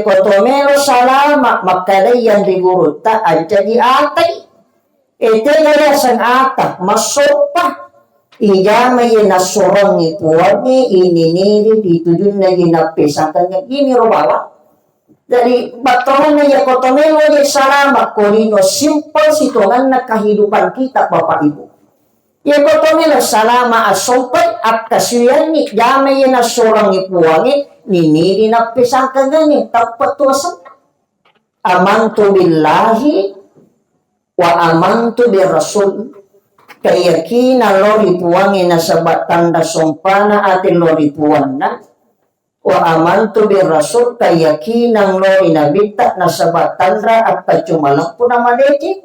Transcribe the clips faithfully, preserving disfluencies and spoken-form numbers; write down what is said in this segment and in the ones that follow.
Ko to melo salama, makkadai yang ri gurutta, ancaji atai. E, tega yaseng ata, massoppa. Ijama ye nassorangi puangnge, ininiri ri tujunna ye nappesangkangnge, ini ro bawang. Jadi, battonganna yako to melo je salama, ko lino simple sitonganna kehidupan kita, Bapak Ibu. Yako to melo salama, assompai, akkasuyanni, jama ye nassorangi puangnge, niniri nappesangkangnge, tappa tu asenna. Amantu billahi wa amantu bir rasul. Keyakinan lao ri puangnge nasaba tanra sompana ati lao ri puanna. Wa amantu bir rasul, keyakinan lao ri nabitta nasaba tanra akkacumaleppu namadeceng.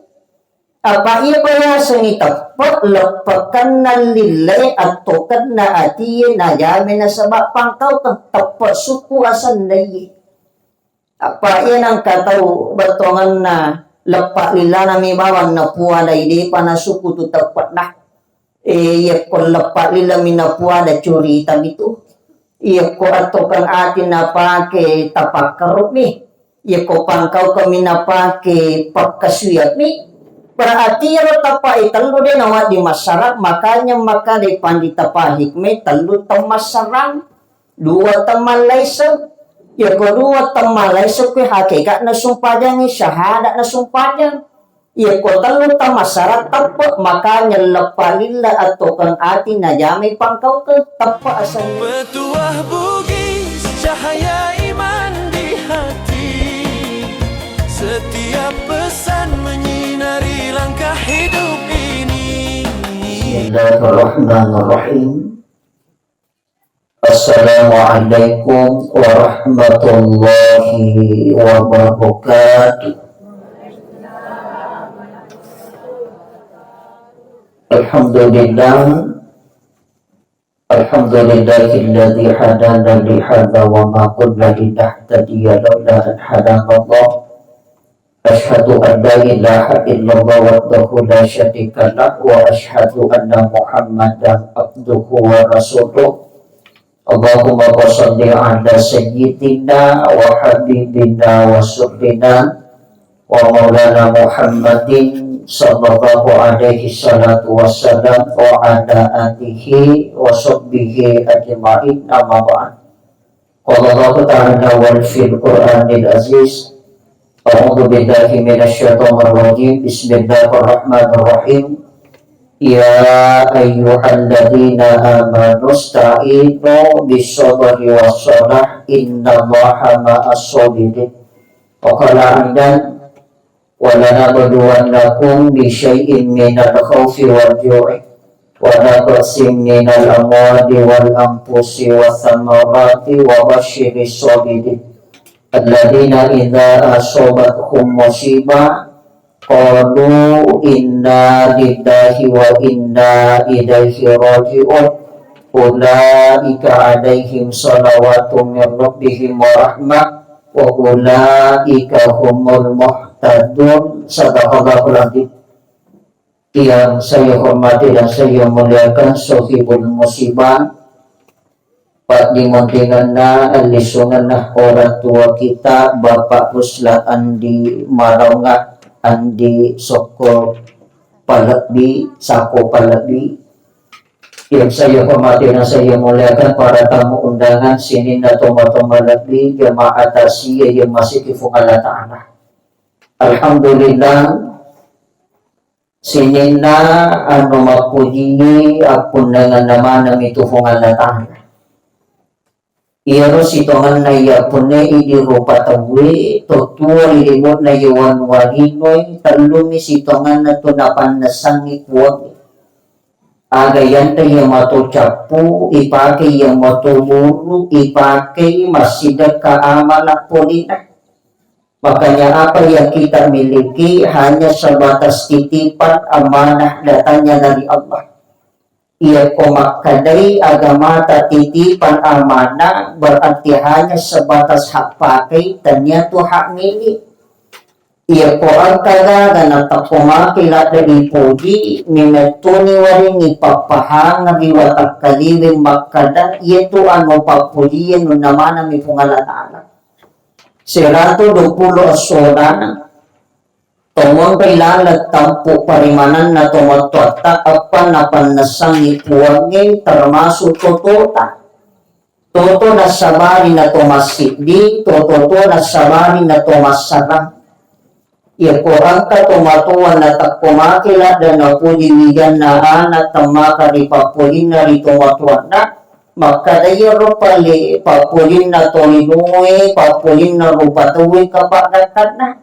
Apa iya payasengi teppe, leppekenna lillae, attokenna atie, najame nasaba pangkaukeng, teppe sukku asenna iye. Apa iya nangka tau bettongenna leppa lillanami bawang napuadai, depa nasukku tu teppe'na. E, iyakko leppa lillami napuada curitami tu. Iyakko attokeng ati napake tapakkaru'mi. Iyakko pangkaukami napake pakkasuiammi. Berarti iyaro tappa e tellu de nawaddi massarang, makanya makkadai pandita pahikmai tellu temmassarang. Dua temmallaiseng. Yako dua temmallaiseng, kue hakikatna sumpajangi, syahadatna sumpajang. Yako tellu temmassarang teppe, makanya leppa lilla attokeng ati najamai pangkaukeng, teppe asenna. Petuah Bugis, cahaya iman di hati. Setiap pesan menyinari langkah hidup ini. Bismillahirrahmanirrahim. Assalamualaikum warahmatullahi wabarakatuh. Alhamdulillah. Alhamdulillahilladzi hadana lihadza wa ma kunna linahtadiya laula an hadanallah. Asyhadu an la ilaha illallah wahdahu la syarika lah, wa asyhadu anna Muhammadan abduhu wa rasuluh. Allahumma shalli ala sayyidina wa habibina wa rasulina wa maulana Muhammadin sallallahu alaihi salatu wassalam wa ala alihi wa sahbihi ajma'in, amma ba'd. Qala Allahu ta'ala wal fil Qur'anil Aziz. A'udzu billahi minasy syaithanir rajim. Bismillahirrahmanirrahim. Ya ayyuhalladzina amanu ista'inu bis sabri was shalah, innallaha ma'as sabirin. Wa qala aidan, wa lanabluwannakum bi syai'in minal khaufi wal ju'i wa naqsin minal amwali wal anfusi was samarati wa basyiris sabirin. Alladzina idza asabathum musibah qalu inna lillahi wa inna ilaihi raji'un. Ulaika alaihim salawatu min rabbihim wa rahmah wa ulaika humul muhtadun. Sadaqallahul adzim. Yang saya hormati dan saya muliakan, sahibul musibah, paddimonringenna, lisungenna orang tua kita, Bapak Ruslan Andi Maraunga, Andi Sokko Palebbi, Sako Palebbi. Yang saya hormati dan saya muliakan para tamu undangan, sininna tomatoa malebbi, jemaah takziah yang masih di Puang Allah Ta'ala. Alhamdulillah, sininna anu mappujie appunnangenna maneng itu Puang Allah Ta'ala. Iyaro sitongenna iya punnai idi rupa tauwe, to tuo ri lebo'na iya wanua linoe, tellumi sitongenna tu napannessangngi Puangnge. Aga yanre iya mato cappu, ipake iya mato buru, ipakei massidekka amala polena. Makanya apa yang kita miliki hanya sebatas titipan amanah datangnya dari Allah. Iyako makkadai agamata titipan amanah, berarti hanya sebatas hak pakai, tania tu hak milik. Iyako engka gaga natakko maki ladde ipoji, mimettuni waringi pappahang ri watakkaliweng makkada, iyatu anu pappojié nunna manami Puang Allah Ta'ala. Seratu duappulo esso dana, to monroi laleng tampu parimanenna to mattoatta, eppa napannessang puangnge, termasuk totota. Toto nassabari na to massiddi, toto to nassabari na to massarang. Yako engka to matoa natekko mate ladde napoji wijanna ana temmaka ri pappolinna ri to matoanna, makkada iyaro pale pappolinna to linoe, pappolinna rupa tauwe kapaggattanna.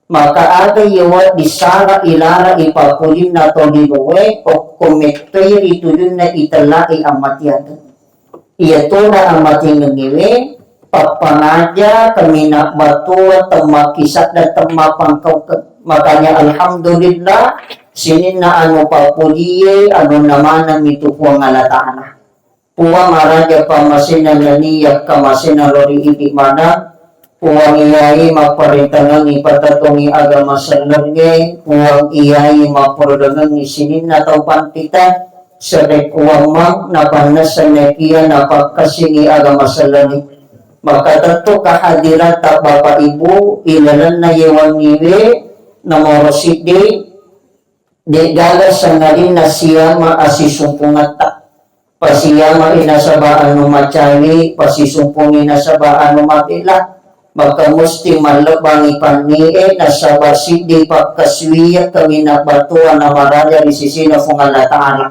Maka aga iya wedding sara ilara ipappolinna to linoe, okko mettoi ri tujunna itellae ammatiangeng. Iyatona ammatingengngewe, pappangaja, kaminang battua, temmakkisadda, temmapangkaukeng. Makanya alhamdulillah, sininna anu pappojie, anunna maneng itu Puang Allah Ta'ala. Puang maraja pammasena naniya kamasena lori idi maneng, Puang iyai mapparentangengngi patettongngi agama sellengnge, Puang iyai mappododangengngi sininna tau pantita, serekkuammang napannessa naekiya napakkasingi agama sellengnge. Maka tettu kehadiratta Bapak Ibu ilalenna yewangiwe nomoro siddi, de'gaga sangadinna siama asisumpungetta. Pasiyamai nasaba anu macawi, pasisumpungi nasaba anu mabela. Maka musti mallebbangi pannie nasaba siddi pakkasuwiyang kaminang battua namaraja ri sisina Puang Allah Ta'ala.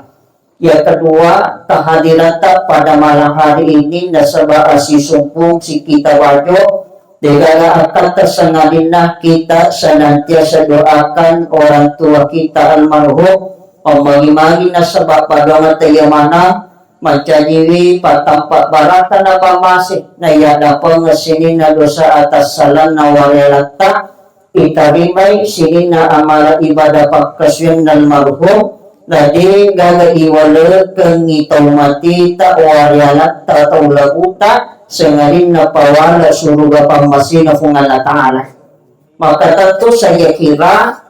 Yang kedua, kehadiratta pada malam hari ini nasaba asisumpung si kita wajo, de'gaga akkatta sangadinna kita senantiasa doakan orang tua kita almarhum, Ommangi-mangi nasaba padongatta iya manang mancajiwi pattampa baraka napammase, naiyadapengeng sininna dosa atassalanna warelatta, itarimai sininna amala ibadah pakkasuwianna almarhum, na de'gaga iwalekengngi tau matita, warelatta, tau labuta, sengadinna pawale suruga pammasena Puang Allah Ta'ala. Maka tentu saya kira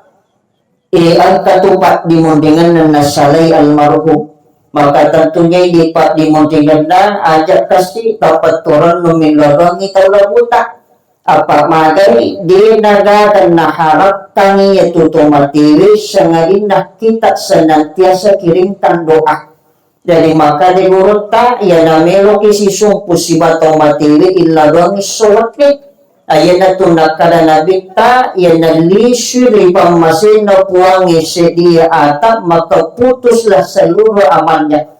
E, engka tu paddimundingenna nasalai almarhum. Maka tentunya di paddimundingenna aja kasi tapetturennu millorongi tau labuta. Apa magai de nagaga naharapkangi yatu to matewe, sangadinna kita senantiasa kirimkan doa. Jadi makkeda gurutta, iyana meloki sisumpu siba tau matewe, illadoangi esso wedding. Iyanatu nakkeda Nabitta, iyana lisui ri pammasena Puangnge sedia atap, maka putuslah seluruh amalnya.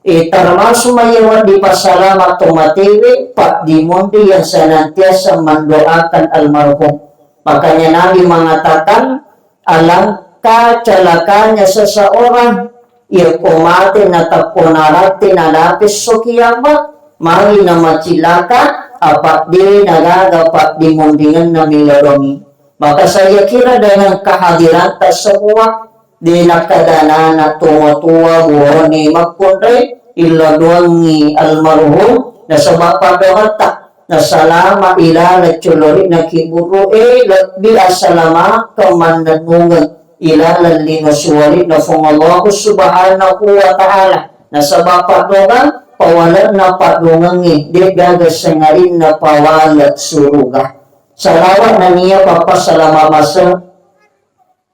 Eh, termasuk maya wedding passalama tau matewe, paddimundi yang senantiasa mendoakan almarhum. Makanya Nabi mengatakan, alangkah celakanya seseorang, yakko mate natekko narante nadapi esso kiamat, magi namacilaka, apa de nagaga paddimundingenna milodongi. Maka saya kira dengan kehadiran semua, de nakkadanana tomatua, buane makkunrai, illadoangi almarhum, nasaba paddoatta. Nasalama ilaleng collori'na kiburu'e, lebbi asalamakeng mannennungeng ilaleng lino suwali'na Puang Allahu Subhanahu wa Ta'ala. Nasaba paddoang, pawale'na paddoangengnge, de'gaga sengarinna pawale suruga. Salawat nennia pappasalama maseng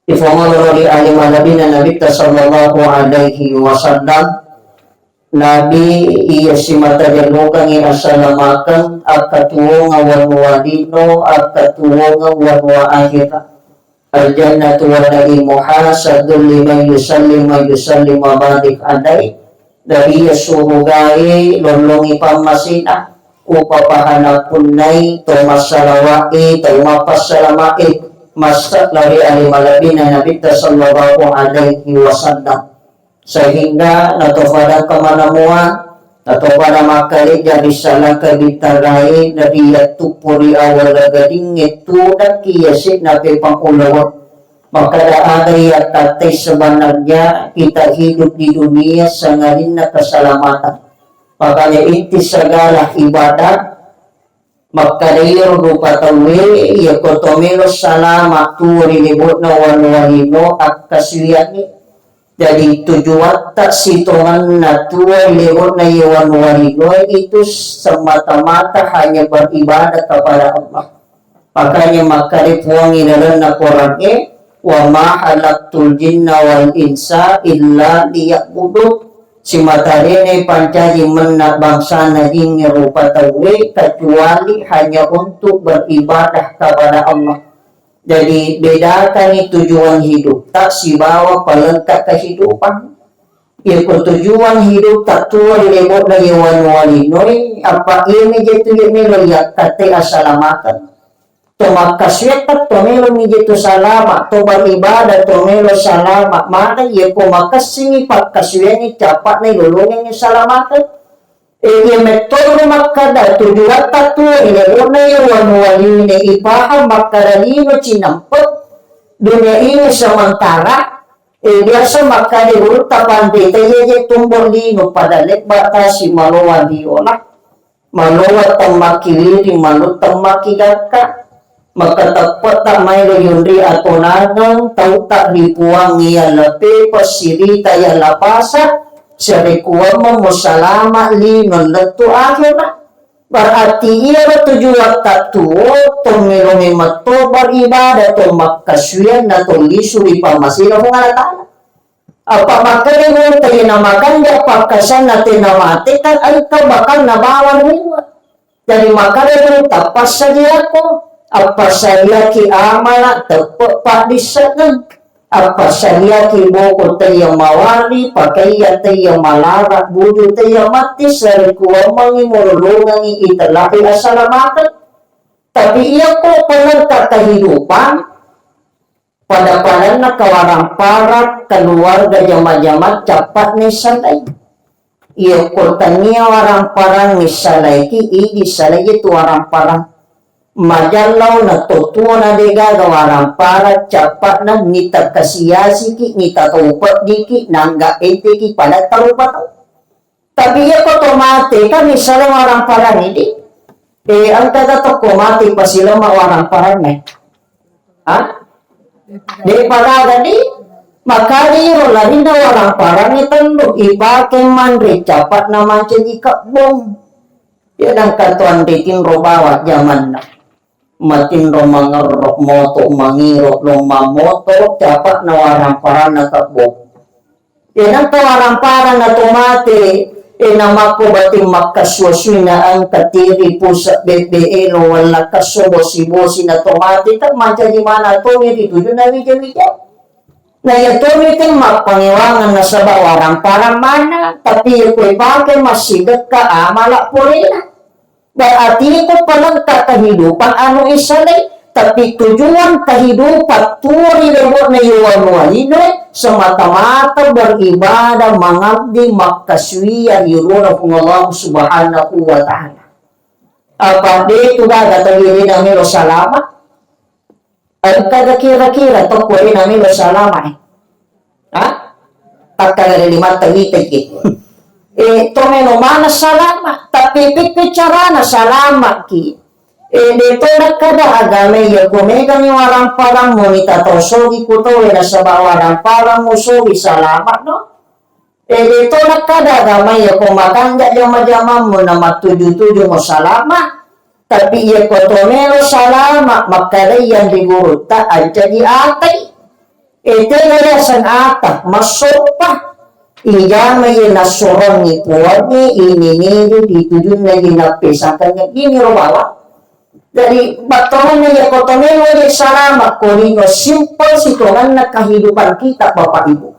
Ifongolo ri ale malebbina Nabitta sallallahu alaihi wasallam, Nabi iya simata jallokangi asalamakeng, akkatuwongeng wanua lino, akkatuwongeng wanua akhira. Al-jannatu wa na'imuha saddun liman yusalli man yusalli wa barik alaih. Dari iya surugae lollongi pammasena, upapahana punnai to massalawae, to mappassalamae, massa lari ale malebbina Nabitta sallallahu alaihi wasallam. Sehingga natopada kemana mua, natopada makkalejja risalaka bitarae dari yattuppuri awal gadingnge tudakki yase'na pepang ulaweng. Makkada aga iya kattai sebenarnya kita hidup di dunia sangadinna keselamatan. Makanya inti segala ibadah, makkada iyaro rupa tauwe, iyako to melo salama tuo ri lebo'na wanua lino akkasuwiangngi. Jadi tujuatta sitongenna tuo ri lebo'na iya wanua lino itu semata-mata hanya beribadah kepada Allah. Makanya makkeda Puang ri lalenna Quran e, "Wa ma khalaqtul jinna wal insa illa liya'budun." Simatarene pancaji menna bangsana jingnge rupa tauwe kecuali hanya untuk beribadah kepada Allah. Jadi, bedakani tujuan hidupta sibawa palengka kehidupan. Iyako tujuan hidupta tuo ri lebo'na ye wanua linoe, apa iyami je tu ye melo yakkatte asalamakeng. To makkasuwetta to melo mi je tu salama, to beribadah to melo salama. Maka iyako makessingi pakkasuwiangngi cappa'na ilolongengngi salamakeng. E, iya mettono makkada tujuatta tuo ri lebo'na iya wanua linoe ipahang makkada lino cinampe dunia ini sementara. E, biasa makkada gurutta pandita iya je tumbo lino pada lebba tasi malowa biola, malowa temmakki wiring, malowa temmakki gakka. Maka teppe'ta maelo yonri atonangeng tauta ri Puang iya lepe passirita iya lapasa, sarekuammo musalama lino lettu akhera. Berarti iyaro tujuatta tuo to melo memeng to beribadah, to makkasuwiang na to lisu ri pammasena Puang Allah Ta'ala. Apa makkeda gurutta iya namakanja pakkasanna tena mate kan engka bakanna bawang ri lino. Jadi makkeda gurutta, appassadiakko, appassadiaki amala teppe paddissengeng, appassadiaki boko taiya mawarri, pakaiya taiya malara, buju taiya matti, sarekuammengngi mulolongengngi itelai asalamakeng. Tapi iyako pelengka kehidupan, pada-padanna kawaramparang keluarga jama-jama cappa'na issalai. Iyako tania waramparang issalaiki, idi salai tu waramparang. Majallau na to tuo na degaga waramparang cappa'na nita kasiasiki, nita tau peddiki, nangga enteki pada tarupa tau. Tapi iyako to mate, kan misalnya waramparang idi, eh, engkaga tokko mate pasilemma waramparang e? Ha? Depa gaga di, makanya iro larinna waramparang e tenru ipake manre cappa'na mancaji kebbong. Ya, dan katuan detinro bawa zamanna. Matinro mangerro moto, mangiro lomma moto, cappa'na waramparang na kebbong. Iyanengka waramparang na to mate, e, namakko bating makkasuwa-suwi na engka tiri pusek bebbe elo wallakkasso bosi-bosi na to mate, kan mancaji mana tomi ri tujunna wija-wija. Na iya tomi kan mappangewangan nasaba waramparang mana, tapi iya ko ipake massidekka amala polena. Berarti ko pelengkap kehidupan anu isalai, tapi tujuan kehidupan tuo ri lebo'na iwanua linoe semata-mata beribadah, mengabdi, makkasuwiyang ri yolona Puang Allah Subhanahu wa Ta'ala. Apa de tu gaga tau irina melo salama? Engkaga kira-kira tokko ri namelo salama e? Ha? Takkaga ri limatta witeki. E, to melo mana salama, tapi pikki carana salamaki. E, de to nakkada agama iya ko megani waramparang moni tatau sogi ku towe nasaba waramparang mu sogi salama no. E, de to nakkada agama iya ko makanja jama-jamammu na mattuju-tuju mo salama, tapi iya ko to melo salama, makkadai yang ri gurutta ancaji atai. E, tega yaseng ata, massoppa. Ijama iya nassorongi puangnge, ini niru ditujunna iya nappesangkangnge, ini ro bawang. Jadi, battonganna iya ko to melo de salama, ko lino simple sitonganna kehidupan kita, Bapak Ibu.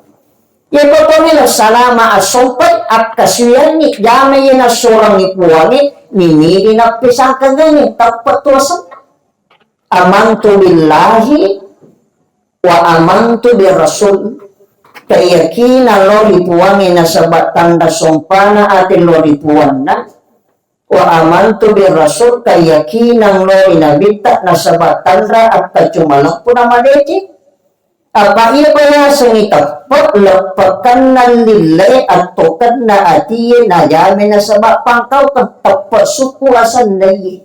Iya ko to melo salama assompai, akkasuwiangngi, jama iya nassorongi puangnge, nini di nappesangkangnge, teppe tu asenna. Amantu billahi wa amantu bir rasul. Keyakinan lo ri puangnge nasaba tanra sompana ate lo ri puanna. Wa amantu bir rasul, keyakinan lo ri nabitta nasaba tanra akkacumaleppu na madeceng. Apa iya bayasengngi teppe, leppekenna lille, attokenna atie, najame nasaba pangkaukeng teppe sukku asenna iye.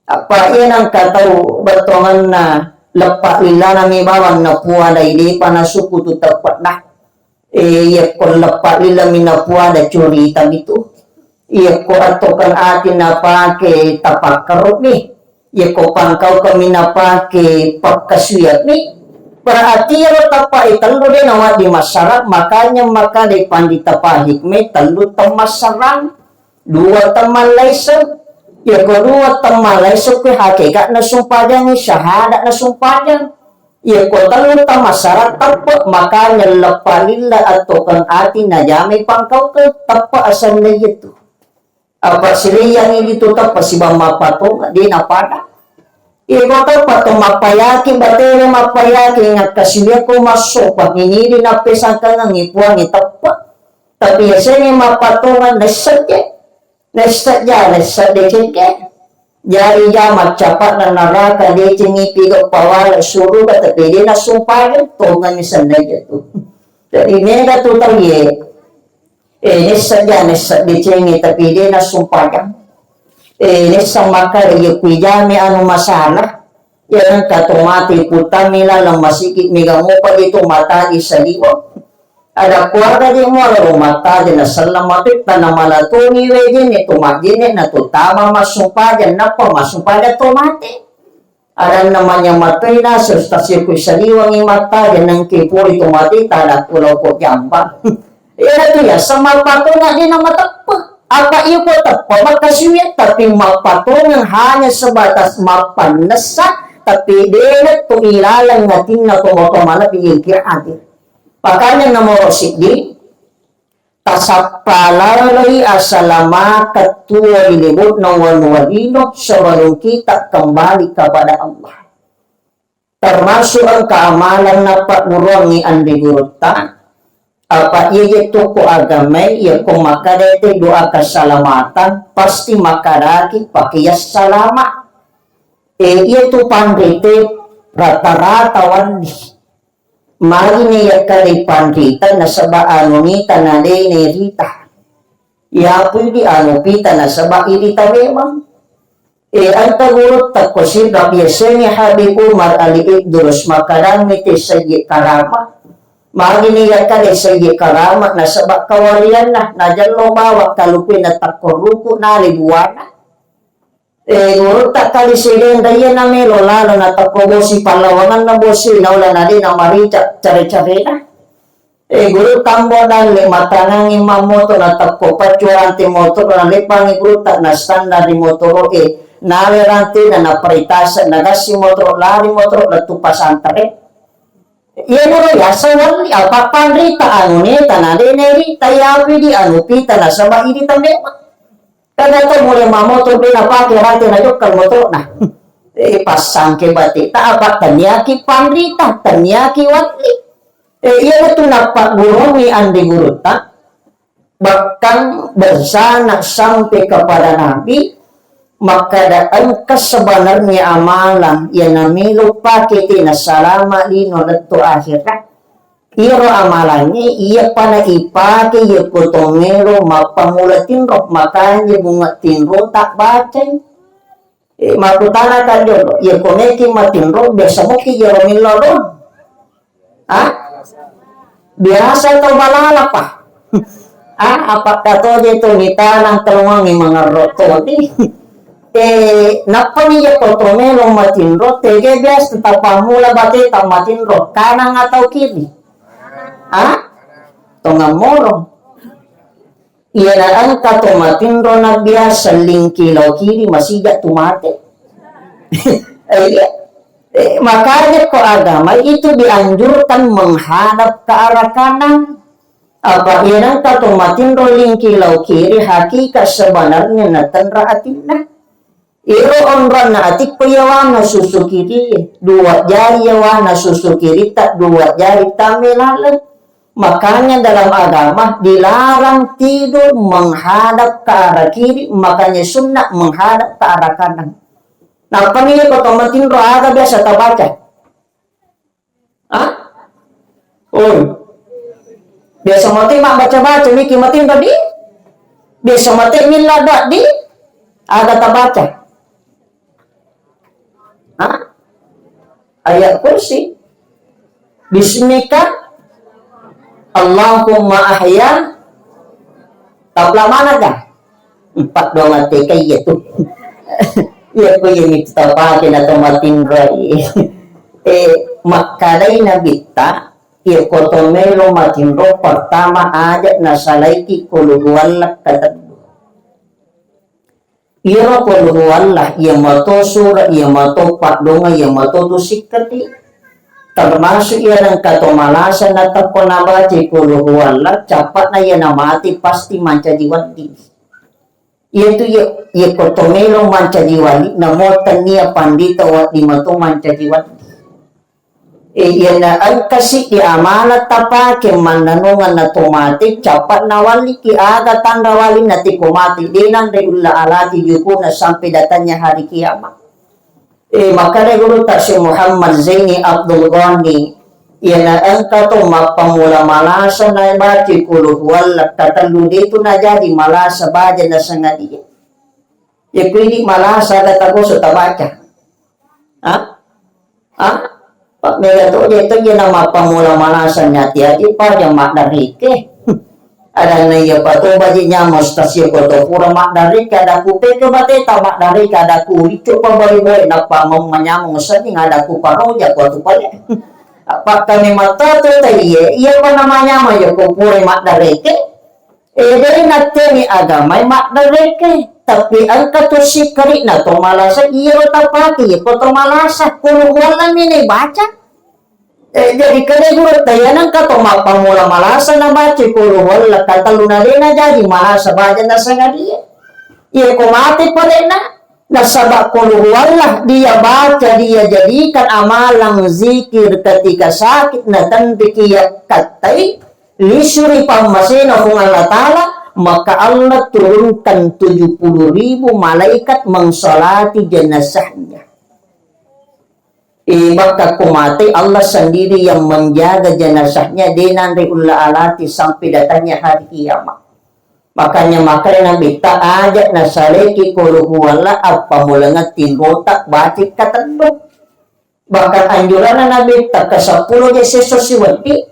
Apa iya nangka tau bettonganna leppa lilana mi bawang na puadai depa na sukku tu teppe na. E, iya ko leppa lila mi na puada curita mi tu. Iya ko attoken ati na pake tapakkeru mi. Yako pangkaukeng mi napake pakkasuwiang mi, berarti iyaro tappa e tellu de nawedding massara, makanya makkeda panrita pahikmah tellu temmassarang, dua temmallaiseng. Yako dua temmallaiseng ke hakikatna sumpajang, syahadat na sumpajang. Yako tellu temmassara teppe, makanya leppa lilla attokeng ati najamai pangkaukeng, teppe asenna iyatu. Apa sileyangi itu teppe sibawa mappatongeng, de napada. Iko teppe to mappayaki, batena mappayaki, ngakkasiwiakko massopa, niniri nappesangkangengi puangi teppe. Tapi yasengi mappatongeng, nessejje. Nessejja, nessa decengke. Jari ja maccapa'na naraka, decengi piga pawale suruga, tapi de nasumpajang, tongeng mi senna iyatu. Jadi mega tu tau ye. Eh, nessa ja, nessa decengi, tapi de nasumpajang. Eh, nessa makkeda, iya kuijami anu masalah. Iya nengka to mate putami laleng masigi, mega mopa de to mataji saliweng. Ada keluarga je muala rumah tangga na sellang mate, tanah malatoni wejene to majene na to tama masumpajang, nappa masumpajang to mate. Adanna manyameng toi naseng, tasiku saliwengngi mattaja, nengke pole to mate, tada kuloko jambang. Iyatu yaseng mappatongeng, de namateppe. Apa iko teppe makkasiwiang, tapi mappatongeng hanya sebatas mappannessa, tapi de to ilaleng atinna to moto malebbi yengki ati. Makanya nomoro siddi, tasappa laloi asalamakeng tuo ri lebo'na wanua lino sebelum kita kembali kepada Allah. Termasuk engka amalan nappagguruangngi anre gurutta, apa iya je tokko agamae, iya ko makkeda te doa keselamatan, pasti makkadaki pakeya salama. Eh, iya tu panrite rata-rata wandi. Magi ne yakkeda panrita nasaba anu nita na de nerita. Yapu idi anu pita nasaba irita memang. E, engka gurutta ko sidra biasanya Habib Umar Ali Idrus makadami te Sayyid Karama. Magi ne yakkeda Sayyid Karama nasaba kawalianna najello bawa kalukue na takko ruku nale buana. Eh, gurutta kali sedeng, daiya namelo lalo natekko bosi pallawanganna bosi, naula nade namarica care-carena. Eh, gurutta ambo dalle matangangi mammoto natekko paccu rante motoro, naleppangi gurutta nastandar ri motoro e, nale rantena naparitasa, nagassi motoro, lari motoro lettu pasantere. Iya naro yaseng walli, apa panrita anu neta na de nerita, yapi di anu pita nasaba idi tambema. Kada to mulai mamoto de napake rante na jokkal motorna. Eh, passangke bate ta apa taniaki panrita, taniaki walli. Eh, iya tu napagguruangngi ande gurutta. Bahkan bersanak sampai kepada Nabi, makkada engka sebenarnya amalan yang namelo pake te nasalama lino lettu akhirat. Iyaro amalangnge iya pada ipake yakko to melo mappammula tinro, makanya bunga tinro tak bacai. Eh, makkutana ka jolo, yakko meki matinro biasa moki jero millo do. Ah? Biasa tau balala pa. Ah, apa katoje to mitanang telongangi mangerro toni. Eh, nappani yakko to melo matinro, tege biasa tapammula bate ta matinro, kanang atau kiri? Ah? Tongammoro. Iyana engka to matinro na biasa lingki lao kiri masija tu mate. Eh, iya. Eh, makanya ko agama itu dianjurkan menghadap ke arah kanan. Apa iyana engka to matinro lingki lao kiri, hakikat sebenarnya natenra atinna. Iro onronna atikko yawana susu kiri, dua jari yawana susu kiritta, dua jari tamme laleng. Makanya dalam agama dilarang tidur menghadap ke arah kiri, makanya sunnah menghadap ke arah kanan. Nappa ni ko to matinro aga biasa tabaca? Ah? Oh. Biasa mate mabbaca-baca, miki matinro di? Biasa mate milla doa di? Aga tabaca? Ah? Ayat kursi. Bismika Allahumma ahya. Tapla mana ga? Empat dua mate kaya tu. Iya, ko iya mitu tapake na to matinroi. Eh, makkedai Nabitta, iya ko to melo matinro, pertama aja nasalaiki qul huwallah katellu. Iyaro qul huwallah, iya mato sura, iya mato paddonga, iya mato tu sikkati. Termasuk iya nengka to malasa natekko nabacai qul huwallah, cappa'na iya namati pasti mancaji wedding. Iyatu iya, iya ko to melo mancaji wali, namo tennia pandita wedding mato mancaji wali. E, iyana engka siddi amalan tapake mannanonganna to mate, cappa'na walliki, aga tanra walinna tiko mate, de nanre ulla alati jukuna sampai datangnya hari kiamat. Eh, makkeda gurutta Syekh Muhammad Zaini Abdul Ghani, iyana engka to mappammula malasa nabaca qul huwallah katellu, de tu najaji malasa baja nasengadia. Ya, ko idi malasa aga tagoso tabaca. Ha? Ha? Pak, mega to je to je na mappammula malasa, ati-ati paja maddareke. Adanna iya patobaji nyameng, Ustaz, iya ko to pura maddareke, ada ku peke bateta maddareke, ada ku liccu pabali boe, nappa manyameng sedding, ada ku paroja ko tu pale. Apa kami mata tu taiye, iya pa namanyameng iya ko pura maddareke. Eh, de natteni agamai maddareke, tapi engka tu sikkari'na to malasa, iyaro tapake iya ko to malasa, qul huwallah mi nabaca. Eh, jadi kede gurutta, iya nengka to mappammula malasa nabaca qul huwallah katellu, na de najaji malasa baja nasengadia. Iya ko mate palena, nasaba qul huwallah dia baca, dia jadikan amalan zikir ketika sakit, natenriki iya kattai, lisuri pammasena Puang Allah Ta'ala, maka Allah turunkan tujuh puluh ribu malaikat mengsolati jenazahnya. Eh, maka ko mate, Allah sendiri yang menjaga jenazahnya, de nanre ulla alati sampai datangnya hari kiamat. Makanya, makanya Nabitta aja nasaleki qul huwallah, appamulenga tinrota baca katellu. Bahkan anjuranna Nabitta ke seppulo je sesso siwedding.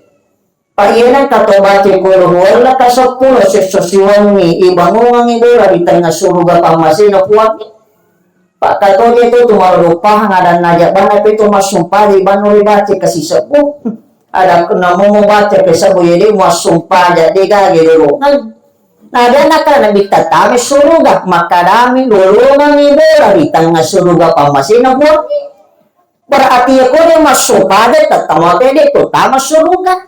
Pa iyana engka to baca qul huwallah ka seppulo sesso siwenni, ibangungengngi bola ri tengnga suruga pammasena Puangnge. Pa katoje tu tu maruppahang adanna aja bana pe tu massumpaja ibannu ribaca ke sisebbu. Ada namomo baca ke sebbu, iya de massumpaja, de gaga lolongeng. Na adanna ka Nabitta tama suruga, makkadami lolongengngi bola ri tengnga suruga pammasena Puangnge. Berarti iya ko de massumpaja, tettama pe de ko tama suruga.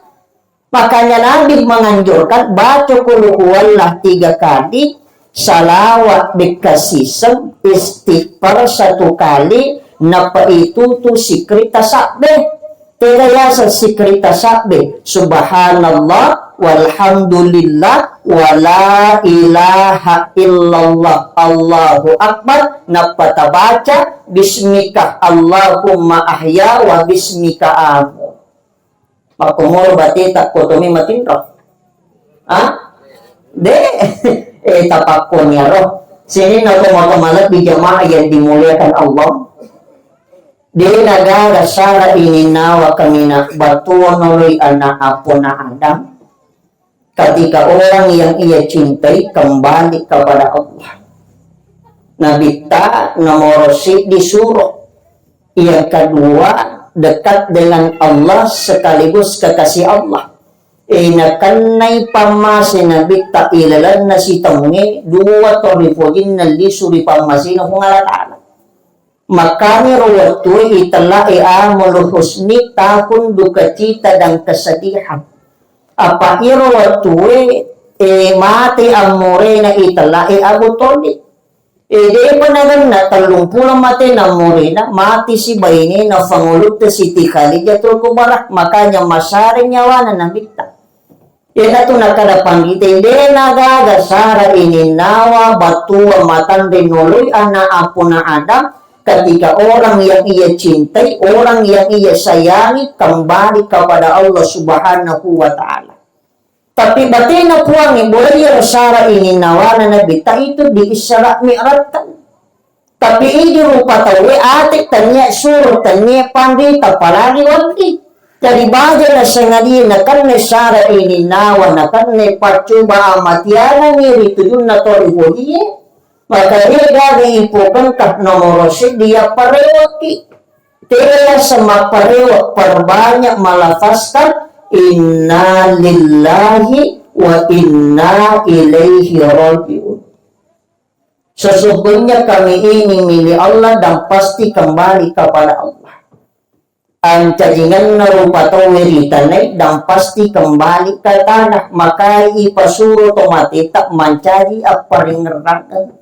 Makanya Nabi menganjurkan baca qul huwallah tiga kali, salawat bekka siseng, istighfar satu kali, nappa itu tu sikri tasabbe. Tega yaseng sikri tasabbe, subhanallah, walhamdulillah, wala ilaha illallah, Allahu akbar, nappa tabaca bismika Allahumma ahya wa bismika amu. Makkomoro bateta ko tomi matinro. Ah? De, eh, tapakkoniaro. Sininna to maka malebbi jamaah yang dimuliakan Allah. De nagaga sara ininnawa kaminang battua noloi anak apona Adam. Ketika orang yang ia cintai kembali kepada Allah. Nabitta nomoro siddi suro. Yang kedua, dekat dengan Allah sekaligus kekasih Allah. Eh, nakennai pammase Nabitta ilalenna sitongnge dua to ripojinna lisu ri pammasena Puang Allah Ta'ala. Makanya ro wettue itellae Amul Husni, tahun duka cita dan kesedihan. Apa iro wettue, eh, mate ammorena itellae Abu Thalib. Eh, depa nagenna tellung pulo mate nammorena, mati si bainena Fangulutta Siti Khadijatul Kubra. Makanya masare nyawana Nabitta. Iyanatu nakkeda panrita, de nagaga sara ininnawa battua matanre noloi anak apona Adam, ketika orang yang ia cintai, orang yang ia sayangi kembali kepada Allah Subhanahu wa Ta'ala. Tapi batena Puangnge, boleh ya sara ininnawana Nabitta itu di Isra Mi'rajkan. Tapi idi rupa tauwe ate tennia suro, tennia panrita, apalagi wedding. Jadi baja nasengadia nakenna sara ininnawa, nakenna paccoba amatianangi ri tujunna to ri bolie. Maka de'gaga ipokengka nomoro seddi, yapparewekki. Tega yaseng mapparewe, perbanyak melafazkan inna lillahi wa inna ilaihi raji'un. Sesungguhnya kami ini milik Allah dan pasti kembali kepada Allah. Ancajingenna rupa tauwe ri tanae dan pasti kembali ke tanah. Makai ipasuro to mateta mancaji apparingerrangeng.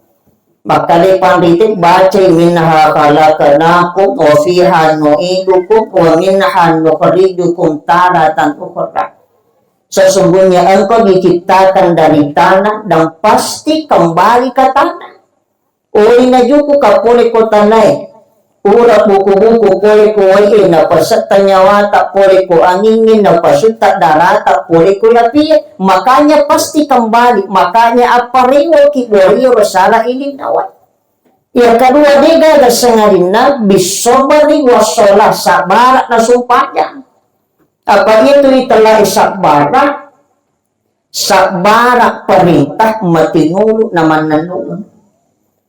Makkalai panrite bacai, "Minha khalaqnakum wa fiha nu'idukum wa minha nukhrijukum taratan ukhra." Sesungguhnya engkau diciptakan dari tanah dan pasti kembali ke tanah. Oli najuku ka pole ko tanae. Ura buku-buku pole ko wae, napasetta nyawata pole ko angingnge, napasutta darata pole ko yapie. Makanya pasti kembali. Makanya apparewoki borio sala ilinna wae. Yang kedua, de'gaga sengadinna bisobari wassola, sabbara na sumpajang. Apa itu itellai sabbara? Sabbara perintah matinulu na mannennungeng.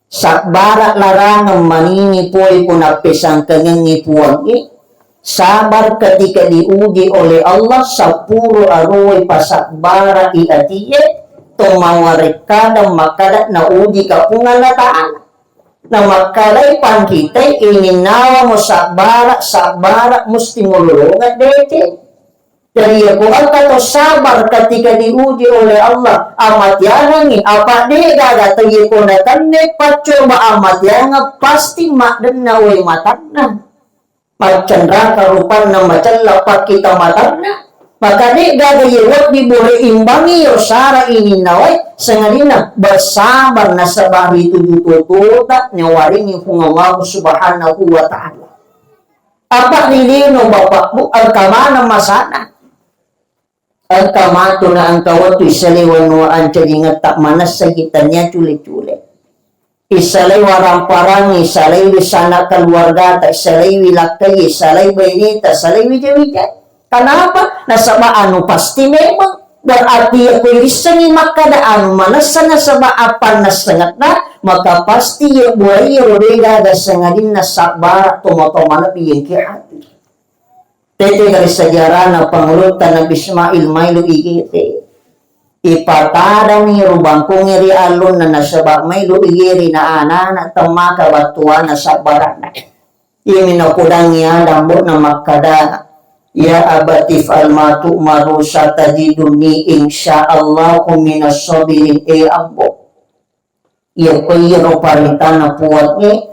Sabbara larangeng manini pole ko nappesangkengengngi Puangnge. Sabar ketika diuji oleh Allah, sappuro aroe pasabbara i atie, to mawarekkada makkada nauji ka Puang Allah Ta'ala. Na makkalai pangkitai ininnawa mo sabbara, sabbara musti mulolongeng dete. Jadi, ya, ko engka to sabar ketika diuji oleh Allah, amatiangengngi, apa de'gaga tau ye ko nakenne paccoba amatiangeng, pasti maddenna wae matanna. Maccenraka rupanna, macella pakkita matanna. Maka de'gaga ye wedding bore imbangi yo sara ininna wae, sengadinna bersabar nasaba ri tuju totota nyawarengngi Puang Allah Subhanahu wa Ta'ala. Apa ri lino bapakmu, engka maneng masana. Engka matu na engka wettu isalai wanua ancajingetta manessaki tania cule-cule. Isalai waramparang, isalaiwi sana keluargata, isalaiwi lakkai, isalai baineta, isalai wija-wija. Kenapa? Nasaba anu pasti memang. Berarti ya ko irissengi makkada anu manessa nasaba appanna sengetna, maka pasti ya buaya ro de'gaga sengadinna sabbara tomo-tomo lebbi yengke ati. Tete dari sejarahna pangulutta Nabi Ismail mailu igere. Ipatadani rubangkungnge ri alunna nasaba mailu igere na ana-ana temmaka battuanna sabbaranna. Iyami napodangngi Adam, ambo'na makkada, "Ya abati fa'al ma tu'maru satajiduni insyaallahu minas sabirin." E ambo, iya ko iyaro parentana Puangnge,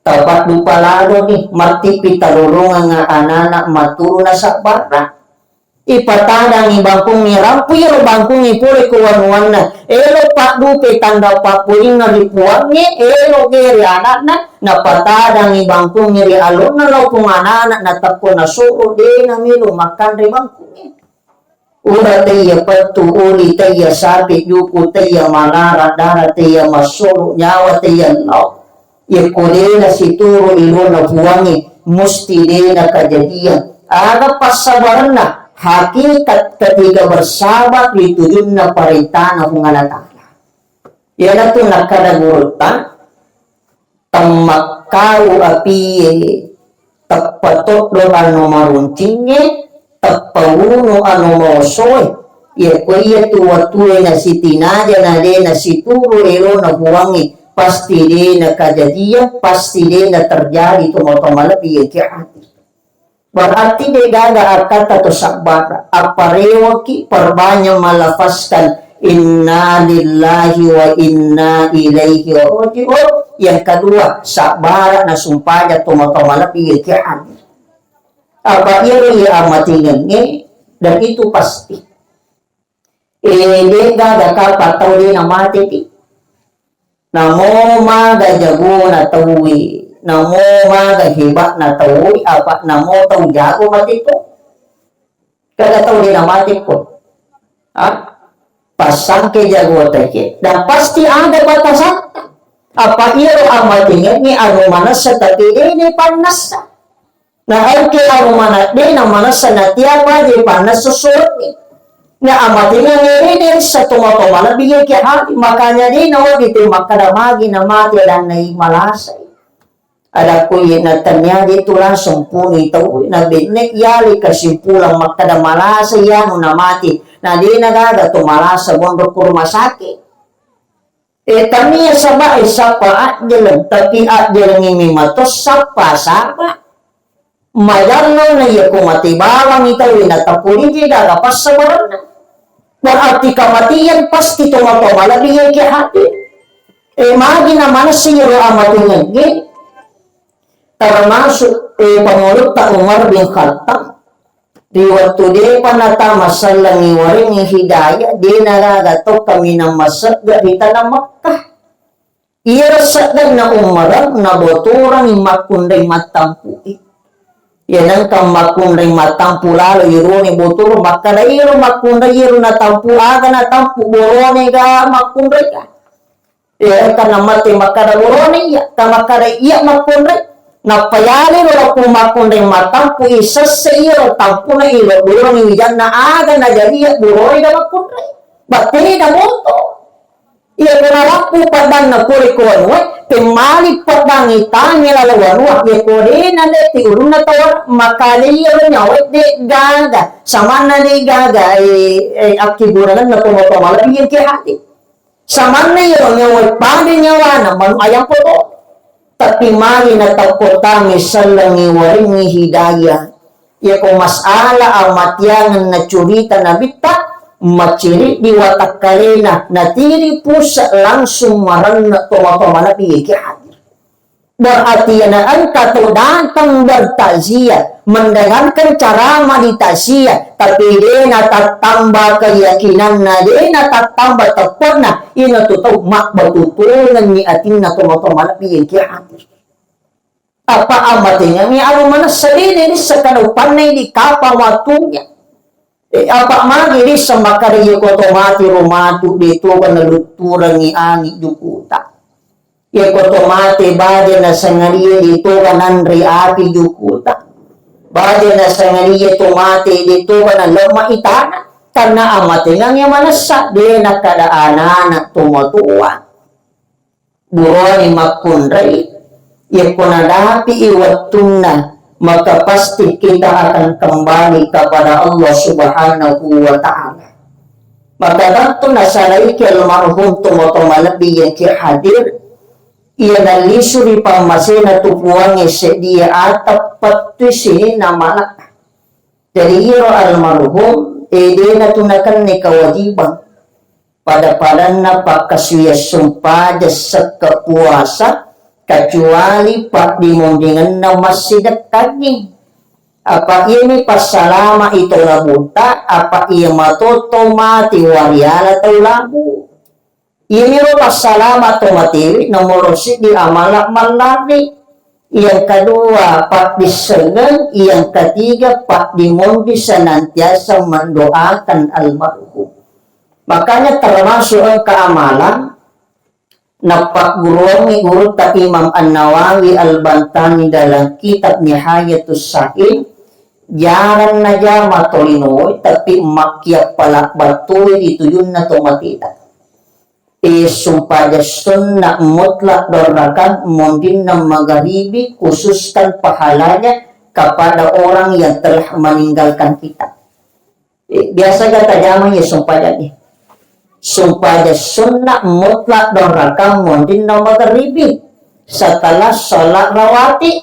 tapaddupa laloni, mattipi talolongeng anana maturu nasabbarang. Ipatadangi bangkungnge, rampui iyaro bangkungnge pole ko wanuanna. Elo paddupe tanda pappoinna ri Puangnge, elo gere anakna, napatadangi bangkungnge ri alonna lao pung anana, natekko nasoro de namelo makkanre bangkungnge. Ura taiya pettu, oli taiya sapi, juku taiya malara, dara taiya massoro, nyawa taiya lao. Yakko dena situru ilona Puangnge, musti dena kajadian. Aga passabarenna? Hakikat ketika bersabar ri tujunna parentana Puang Allah Ta'ala. Iyanatu nakkada gurutta, temmakkau apie, teppa toddo anu maruncingnge, teppa unu anu maosoe. Yakko iyatu wattue nasitinaja na de nasituru elona Puangnge, pasti de nakajadian, pasti de naterjadi tomatoa malebbi yake ati. Berarti degaga akkatta to sabbara. Apparewoki, perbanyak melafazkan inna lillahi wa inna ilaihi raji'un. Yang kedua, sabbara nasumpaja tomatoa malebbi yake ati. Apa iyaro iya amatingengnge, dan itu pasti. Eh, degaga kapang tau de namate pi. Namo maga jagona tauwe, namo maga heba'na tauwe, apa namo tau jago mate to. Kaga tau de namate ko. Ah? Passangke jagota ke. Dan pasti ada batasanna. Apa iyaro amatingengnge anu manessa tapi de pannessa. Na engke anu mana-, de namanessa natiapa je pannessa sorengnge. Na amatengnge de' rissa tomatoa malebbi iya ki hati, makanya de' nawedding te makkeda magi na mate adanna i malasai. Adakku iye na tennia de' tu langsung puni tau na benne iyale kesimpulan makkeda malasa iyanu na mate. Na de' na gaga to malasa monro ku rumah sakit. E, tania saba e sappa ajjeleng, tapi ajjelengngi mi mato sappa saba. Majallo na iya ko mate bawangngi tau na tapuliji gaga passabarenna. Berarti kematian pasti tomatoa malebbi iya ki hati. E, magi na manessa iyaro amatengnge, termasuk, e, pangulutta Umar bin Khattab. Ri wettu de'pa natama sellengngi warengngi hidayah, de' nagaga to kaminang masegga ri tanah Mekkah. Iyaro segganna Umar nabotorangngi makkunrai mattampu'i. Iya nengka makkunrai mattampu lalo ironi botoro makkeda iyaro makkunrai iyaro natampu aga natampu borone ga makkunrai ga. Iya, karena mate makkada borone iya, ka makkada iya makkunrai. Nappa yale ro lappu makkunrai mattampu i sesse iya ro tampuna i lo dorong i wijanna aga na jadi iya borone da makkunrai. Batte da boto. Iya, ko narappu paddanna pole ko wanua, temmali paddangi tangi lalo wanua, iya ko de na de ti ulunna tawwa, makale iya ro nyawa de gaga, samanna de gaga, eh, eh, akkiburangenna to matoa malebbi iya ki hati. Samanna iyaro nyawa pada nyawana manu ayam poto. Tapi magi na takkotami sellengngi warengngi hidayah. Iyako masalah amatiangeng na curita nabitta, maciri di watakkalena, natiri pusat langsung marenna tomatoa malebbi iya ki hadir. Berarti iyana engka to datang bertakziah, mendengarkan ceramah di takziah, tapi de na tattamba keyakinanna, de na tattamba teppe'na, ina tu tau mabbatutungenni atinna tomatoa malebbi iya ki hadir. Apa amatengngi aro manessa de na risseng kada upannai di kapa wattunna. E, apa magi risseng makkada iya ko to mati ro matu de toga nalutturengngi angi jukuta. Iya ko to mate baja nasangadia de toga nanre api jukuta. Baja nasangadia to mate de toga nalemma itana. Karena amatengngi manessa de na kada anana tomatoa. Burani makkunrai, yakko nadapi'i wettunna, maka pasti kita akan kembali kepada Allah Subhanahu wa Ta'ala. Maka tentu nasalaiki almarhum tomatoa malebbi yang ki hadir, iya nallisu ri pammasena tu puangnge sedia ateppettui sininna mala. Jadi iyaro almarhum, eh, de na tu nakenna kewajiban. Pada-padanna pakkasuwiyang sumpajang sekka puasa, kecuali paddimonringenna massidekkangngi. Apa iyami passalama'i tau labuta, apa iya mato tau mati wariala tau labu. Iyamiro passalama tau matewe nomoro siddi amala mallarri. Yang kedua, paddissengeng, yang ketiga, paddimonri senantiasa mendoakan almarhum. Makanya termasuk engka amalan nappagguruangngi gurutta Imam An-Nawawi Al-Bantani dalam kitab Nihayatus Sahih, jarang najama tolinoe, tapi makkiappala battoe ri tujunna to mateta. E, sumpajang sunna mutlak dua rakang monrinna magaribi, khususkan pahalanya kepada orang yang telah meninggalkan kita. Eh, biasa ga tajama iya sumpajang ni. Sumpajang sunna mutlak dua rakang monrinna magaribi setelah sholat rawatib.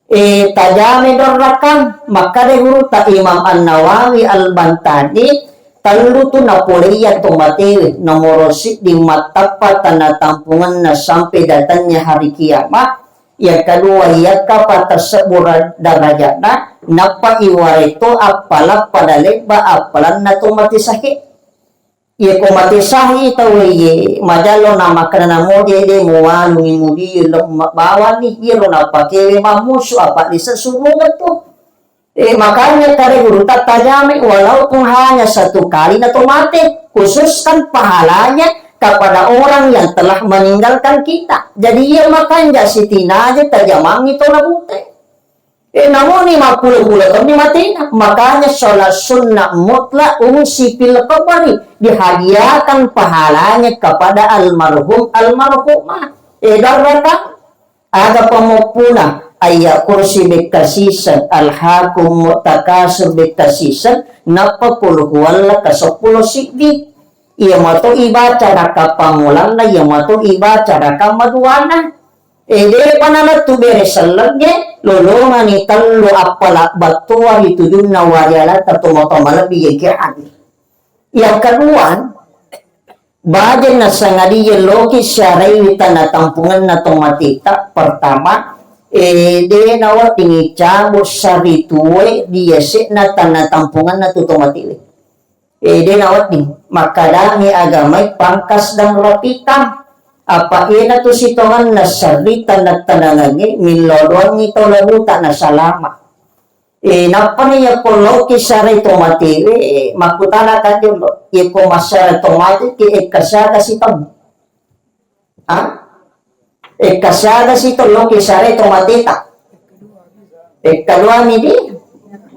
Eh, tajame dua rakang, makkada gurutta Imam An-Nawawi Al-Bantani, tellu tu napoleia to matewe, nomoro siddi mattappa tana tampungenna sampai datangnya hari kiamat, Yang kedua, iyakkapa tassebbura darajatna, nappa iwareto appala pada lebba appalanna to mate sahi. Iyako mate sahi tauwe ye, majallo na makkeda namo de, de muwalungi mudiyo lo ma-, bawanni, iyaro napakewe mammusu apa disessurungeng tu. Eh, makanya kare guru tattajamai, walaupun hanya satu kali na to mate, khususkan pahalanya kepada orang yang telah meninggalkan kita. Jadi, iya makanja sitinaja tajamangi to na bute. Eh, namuni mappulo-pulo taunni matena. Makanya sholat sunnah mutlak ungsi fil qabri, dihadiahkan pahalanya kepada almarhum, almarhumah. Eh, darraka, aga pamoppuna, ayat kursi bekka siseng, alhakum mutakasur bekka siseng, nappa qul huwalla kaseppulo siddi. Iya mato ibaca raka pammulanna, iya mato ibaca raka maduana. Eh, de'pa nalettu bere sellengnge, lolongani tellu appala battoa ri tujunna warialata tomatoa malebbi yengke hadir. Yang kedua, baje nasangadie loki syaraiwi tanah tampungenna tomateta. Pertama, eh, de naweddingi cabut saritue di yase'na tanah tampungenna tu tomatewe. Eh, de nawedding. Makkadangi agamai pangkas dan rapitan. Apa ena tu sitonganna serri tanang-tanangangnge, millau doangngi tau labuta na salama. Eh, nappani yakko loki sarai tomatewe, eh, makkutana kan jolo, yakko massara tomate ke, eh, kasiaga sitong. Ha? Ekka siaga si to loki sare tomateta. Ekka duami di.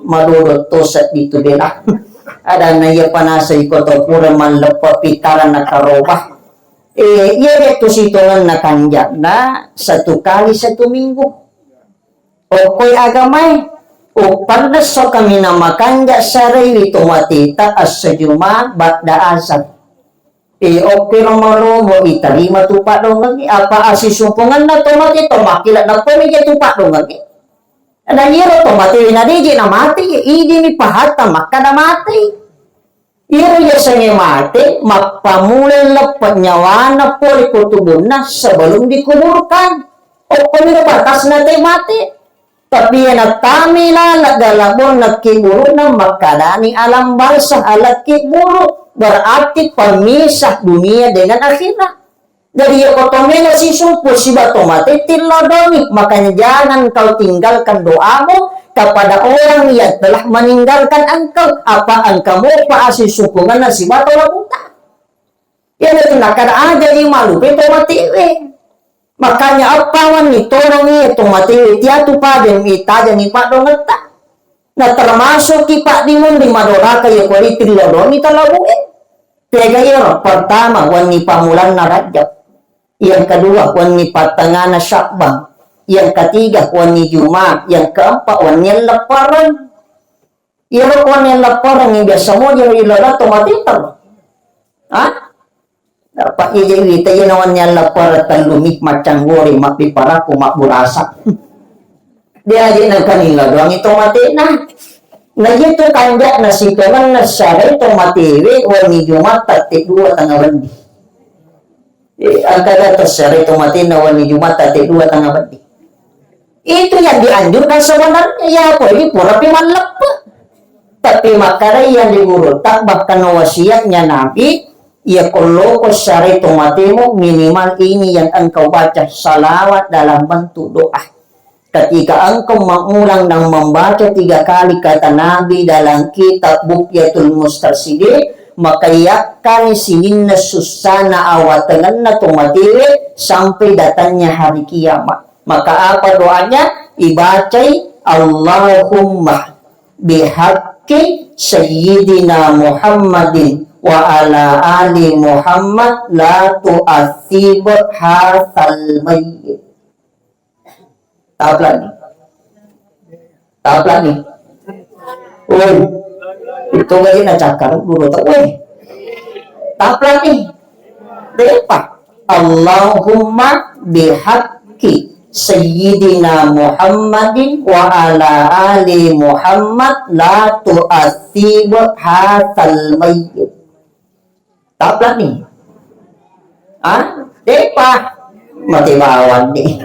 Madodo to seddi tu bela. Adanna iya panasa iko to pura malleppa pitarang na karoba. Eh, iya de tu sitonganna kanja'na satu kali satu minggu. Okkoi agamae, uppannesso kaminang makanja sareiwi tomateta assajuma badda asar. Eh, okkoi romo-romo itarima tu paddongengngi, apa asisumpungenna tomate to makkila nappa meja tu paddongengngi. Na iyaro tomate na deje na mate, idini pahatta makkada mate. Iyaro yasengnge mate, mappamula leppe nyawana pole ko tubunna sebelum dikuburkan. Okkoniro batasna te mate. Tapi iya nattami laleng galabonna kiburuna, makkadani alam barzah, alam kiburu, berarti pemisah dunia dengan akhirat. Jadi, iya ko to melo sisumpu siba to mate, tillodongi. Makanya, jangan kau tinggalkan doamu kepada orang yang telah meninggalkan engkau. Apa engkau mopa asisumpungenna siba to labuta? Iya, betul. Nah, kada aja di malupe to matewe. Makanya, apa wani tolongi to matewe, tiatu pajeng, itajangi paddongetta. Nah, termasuk ki paddimun di madoraka, ya, ko ri tillodongi to labue. Tega iyaro? Pertama, wenni pammulanna Rajab. Yang kedua, wenni pattengana Sya'ban. Yang ketiga, wenni Jumat. Yang keempat, wenni leppareng. Iyaro wenni leppareng biasa moja ri lala to matiteng. Ha? Dapat iya jadi wita iya na wenni leppareng tellumi maccang goreng, mabbi paraku, mabburasa. Dia aja nengka nila doang itu matena. Nah, iya tu kanja'na sitongenna syare to matewe wenni Jumat tette dua tengah wedding. Eh, engkaga to syare to matena wenni Jumat tette dua tengah wedding. Itu yang dianjurkan sebenarnya. Ya, apa ini pura pi malleppe. Tapi makanya yang di guru tak bahkan wasiatnya Nabi, ya, kalau ko syare to matemu, minimal ini yang engkau baca, salawat dalam bentuk doa. Ketika engkau mengulang dan membaca tiga kali kata Nabi dalam kitab Bughyatul Mustarsyidin, maka yakkani sininna sussana awatengenna to matewe sampai datangnya hari kiamat. Maka apa doanya? Ibacai, Allahumma bihaqqi Sayyidina Muhammadin wa ala ali Muhammad la tu'athib hatsal mayyit. Taplak ni. Taplak ni. Woi. Itu gaji na cakar dulu tak, woi. Taplak ni. Depa. Allahumma bihaqqi Sayyidina Muhammadin wa ala ali Muhammad la tu'athib hatsal mayyit. Taplak ni. Ah, depa. Mati bawang ni.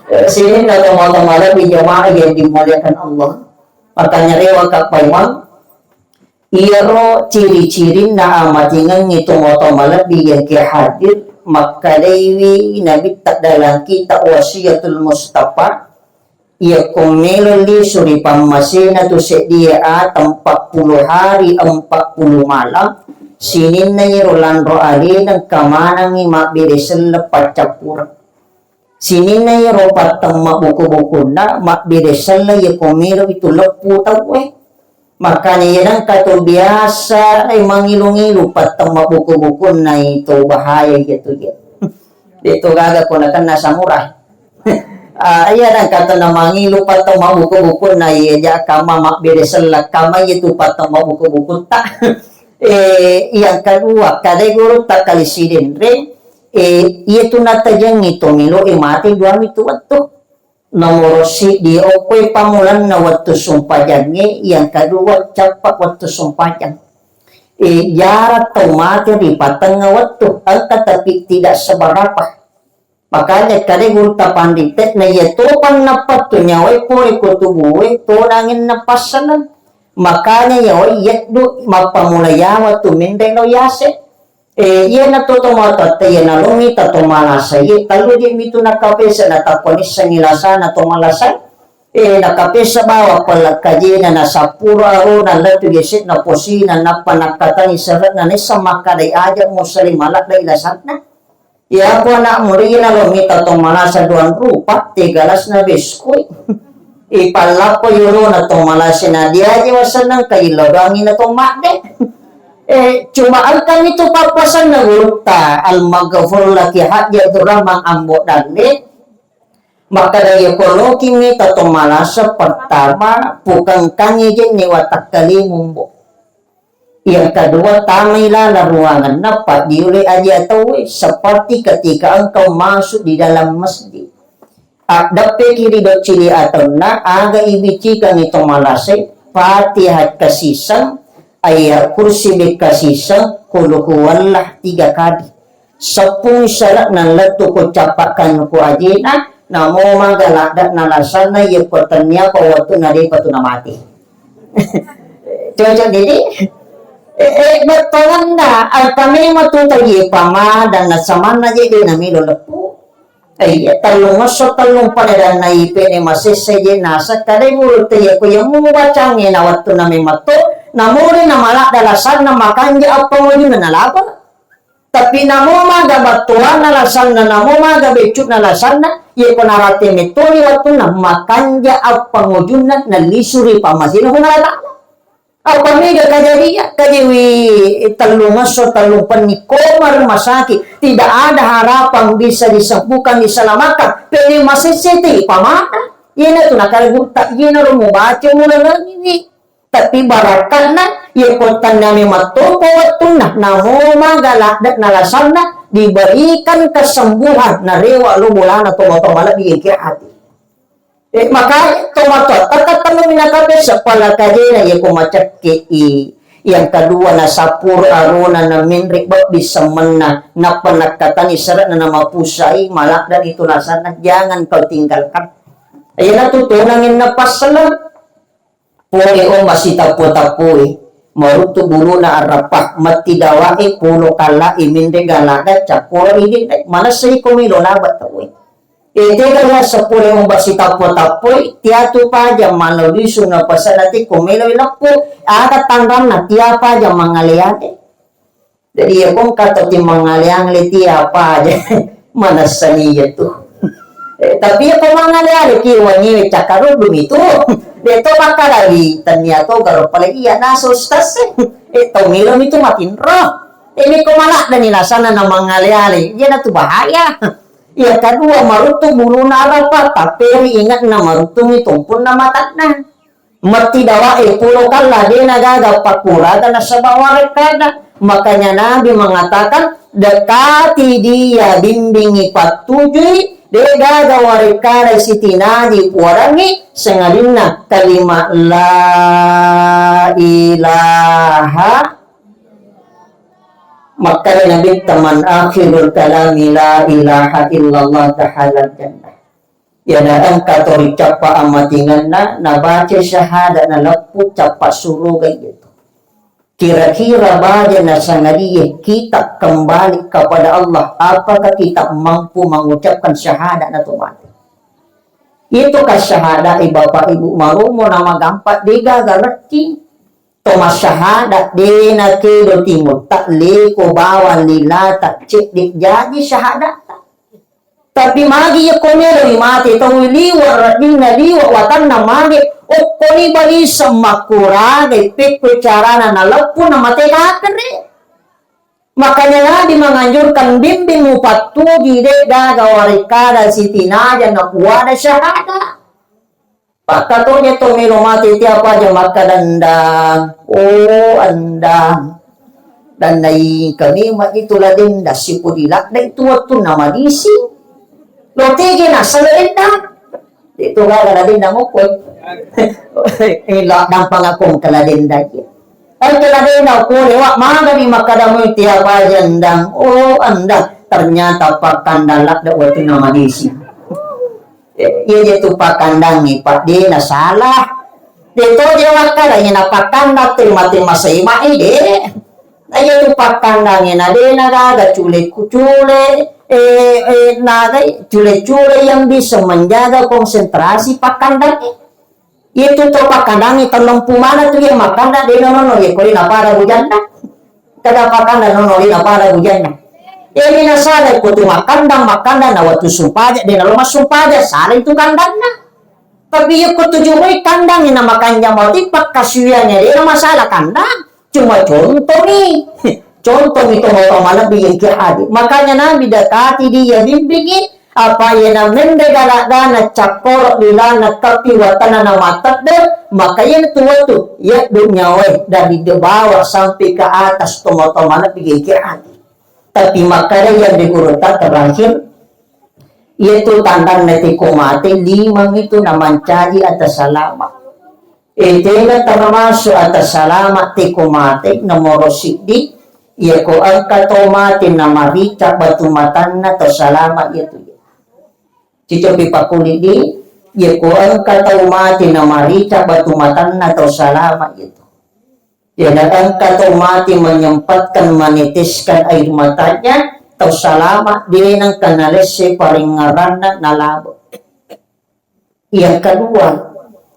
Sininna tomatoa malebbi jamaah yang dimuliakan Allah. Makanya rewa kappaimang, iyaro ciri-cirinna amatingengngi tomatoa malebbi yang ke hadir, makkedaiwi Nabitta dalam kitab Wasiatul Mustafa, Iyakko melo lisu ri pammasena tu seddie ata empat puluh hari empat puluh malam, sininna iyaro lanro alena engka manengngi mabbere selleng paccappureng. Sininna iyaro patteng mabbuku-bukunna, mabbere selleng iyako melo itu leppu tauwe. Makanya iya nengka to biasa, eh, mangilu-ngilu patteng mabbuku-bukunna itu bahaya gitu ya. Itu gaga ko nakenna samurai. Ah, iya nengka to namangilu patteng mabbuku-bukunna iya ja kama mabbere selleng kama itu patteng mabbuku-bukutta. Eh, yang kedua, kadai guru tak kali sidenre, eh, iya tu natajengi to melo, eh, mate dua mitu wettu. Nomoro siddi, okkoi pammulanna wettu sumpajangnge, yang kedua, cappa wettu sumpajang. Eh, jarang tau mate ri patengnga wettu, engka tapi tidak seberapa. Makanya kade gurutta panrite, na iya topa nappattu nyawai pole ko tubue, tonangin nappassaleng. Makanya yawai yeddu mappamula yawa tu menre lo yase. Eh, iyana to tomatoatta iya nalongi ta to malasa, iye tallu je mitu nakapesa na takkonissengi lasana to malasa. Eh, nakapesa bawa pella kajena na sappuro arona lettu gese'na posina nappa nakkatangi sere'na nessa makkadai aja musali maladdai lasanna. Iya ko anak murid nalongi ta to malasa duang rupa, te galasna beskui. Ipallappo yolona to malasa na diaji wasenna kaillo doangi na to madde. Eh, cuma engkami tu pappasanna gurutta, Al-Maghfur laki Haji Abdurrahman Ambo Dalle, makkada iya ko loki mita to malasa, pertama, pukangkangi jenne watakkalimumbo. Yang kedua, tamai laleng ruanganna, paddioloi aji atauwe, seperti ketika engkau masuk di dalam masjid. Addeppeki ri doccili atanna, aga ibicikangi to malasai, Fatihah kasiseng, ayat kursi de kasiseng, qul huwallah tiga kali. Seppung syaratna lettu ko cappa kannuku ajena, namo maga ladde'na lasanna, yekko tennia pa wettunna depa tu namate. Cocok didi? Eh, eh, bettuanna, engka memang tu tau ye pamadang, na samanna je de namelo leppu. Eh, iya, tellung esso, tellung pada dan na ipene masesse je nasa, kadai bulu te ye ko yang mubacangnge na wettunna memang to, namore na maladde lasanna makanja apa wajunna nalaba. Tapi namo maga battuanna lasanna, namo maga beccu'na lasanna, yeko narate mettoni wettunna, makanja appangujunna nalisuri pammasena Puang Allah Ta'ala. Apa mega kajadian, kajewi tellung esso, tellung penni koma rumah sakit, tidak ada harapan bisa disembuhkan, diselamatkan, pene masesse te pamana. Iyana tu nakale gutta, iyana ro mubaca mula lengi. Tapi barakatna, iya ko tennami mattopo wettunna, namo maga ladde'na lasanna, diberikan kesembuhan, narewa lo bolana to matoa malebbi engke hati. Eh, maka to matoa, tata tellu minakabe, sepala kajena, iya ko macekke i. Yang kedua, na sapur arona, na menre bebbi semenna, nappa nakkatani sere'na, na mapusai, maladde itu lasanna, jangan kau tinggalkan. Iyana tu tonangin napasseleng. Pole omba sitappo-tappoi, maruttu buluna arrappa, matti dawae, pulo kallae, menre galada, capporo idinna, manessai ko melo laba tauwe. Ete gala seppulo omba sitappo-tappoi, tiatu paja malao lisu napasana te ko melo leppu, aga tanranna tia paja mangaleane. Jadi, iya ko engka to timmangale-angale ti apa aja, manessani iya tu. Eh, tapi iya ko mangale-ale ki wangiwe cakkaruddu mitu. De to makkadawi, tennia to garo pale iya naso ustaz e. Eh, to milo mitu matinro. Ini ko maladde ni lasana na mangale-ale, iya na tu bahaya. Iya kedua maruttu buluna arapa, tapi ingatna maruttu mi tumpunna matanna. Matti dawae pulo kalla, dena gaga pakkuraga nasaba warekkada. Makanya Nabi mengatakan, dekati dia, bimbingi, pattujui, de gaga warekkada sitinaji puarangi, sengadinna kalima la ilaha. Makkada Nabi, taman akhirul kalami la ilaha illallah dakhalal jannah. Iyana engka to ricappa ammatingenna, nabaca syahada, naleppu cappa suruga itu. Kira-kira baja nasangadie kita kembali kepada Allah, apakah kita mampu mengucapkan syahada na to mate? Itu ka syahada e Bapak Ibu maromo na magampa, de gaga rekki. To masyahada de na kedo timutta, leko bawang lilata, cedde jaji syahadata. Tapi magi yakko meloi mate tau liwa reddinna, liwa watanna mage, okkoni baliseng makkuragai pekko carana naleppu namate kakere. Makanya Nabi menganjurkan, bimbing mupattugi, de gaga warekkada sitinaja napuada syahada. Pakkatoja to melo mate tiap aja makkada, "Endang, oh endang." Dan naikami maji tu la dendang sipudi ladde tu wettunna madisi. Lo tege nasala dendang. Itu gaga la dendang mokko. Eh, la dampang aku ke la dendang. Engka la dendang pole, wa, magani makkada mui tiap aja endang. Oh, endang. Ternyata pakkandang ladde wettunna madisi. Eh, iya je tu pakkandangi, Pak, de nasalah. De to je wakkada, iya napakkandang tu mate masai mai de. Na iya tu pakkandangi, na de na gaga cule ku cule, eh, eh, nagai cule-cule yang bisa menjaga konsentrasi pakkandangi. Itu to pakkandangi tellempu mana tu iya makkanda de nono, iya koi napada bujanna. Kada pakanda nono de napada bujanna. Iya mina salah ko tu makkandang, makkanda na waktu sumpaja de nalo massumpaja, salah itu kandanna. Tapi iya ko tuju moi kandang na makanja moti pakkasuwiannya de masalah kandang. Cuma contoh nih. Contoh nih, to malebbi engke hadir. Makanya Nabi dekati dia bimbingi, apa iya na mende galak-galak cakkoro lilana tapi watana na matedde, maka iya tu waktu iya dunia weh dari di bawah sampai ke atas to malebbi engke hadir. Tapi makkada iya di guru tak terakhir, iya tu tandang nanti ko mate lima itu na mancaji atas salama. Eh, tena termasuk atas salama te ko mate, nomoro siddi, iya ko engka to mate na marica batu matanna to salama iya tu. Cicopi pakuli di, iya ko engka to mate na marica batu matanna to salama iya tu. Iya na engka to mate menyempatkan meneteskan air matanya, to salama de nengka nalesse paringngeranna nalabo. Yang kedua,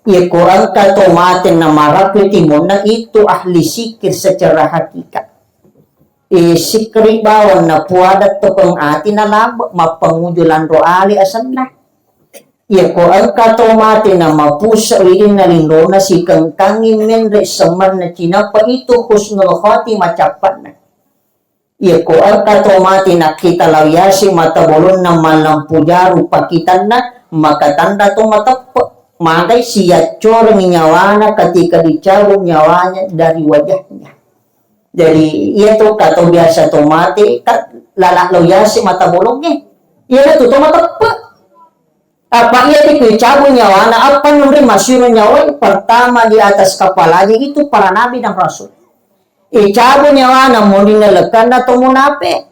iya ko engka to mate na marapi timunna itu ahli sikir secara hakikat. Eh, sikri bawang na puada tokong ati na lambek mappanguju lanro ale asenna. Iya ko engka to mate na mapusa wirinna linrona sikengkangi menre semenna cinappa itu husnul khotimah cappanna. Iya ko engka to mate nakkita lao yaseng mata bolonna mallempu jaru pakitanna, maka tanda to mateppe. Magai siyaccorengi nyawana ketika dicabut nyawanya dari wajahnya. Jadi, iya to ka to biasa to mate, ka lala lao yaseng mata bolongnge. Iya tu to mateppe. Apa iya ti ku icabu nyawana, apa nunri masiro nyawai pertama di atas kapalanya itu para nabi dan rasul. Icabu nyawana muninna lekkanna to munape.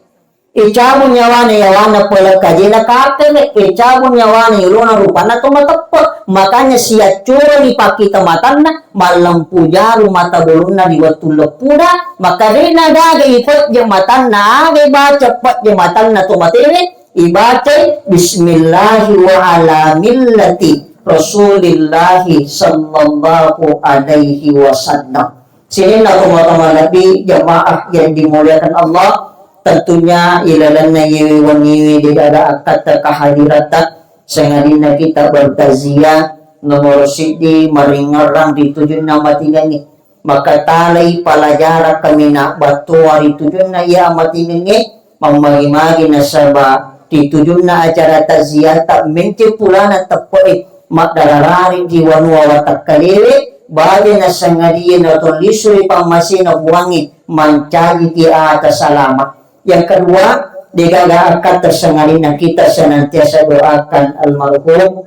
Icabu nyawana yawana pelekajena kapere. Icabu nyawana ilona rupanna to mateppe. Makanya siaccuroni pakkita matanna, mallempu jaru mata bolonna di wettu leppuna, maka de'na gaga ipejje matanna, aga ibaca pejje matanna to matewe, ibacai, "Bismillahi wa ala millati Rasulillahi sallallahu alaihi wasallam." Sininna tomatoa malebbi jamaah yang dimuliakan Allah, tentunya ilalenna yewe wenniwe degaga akkatta kehadiratta, sangadinna kita bertaziah, nomoro siddi maringerrang ri tujunna matingengnge. Makatalai palajarang kaminang battoa ri tujunna iya matingengnge, mammagi-magi nasaba ri tujunna acara taziata mence pulana teppe'e maddararari ri wanua watakkalewe, baja nasangadie natollisui pammasena Puangnge mancaji ki ata salama. Yang kedua, degaga akkatta sangadinna kita senantiasa doakan almarhum.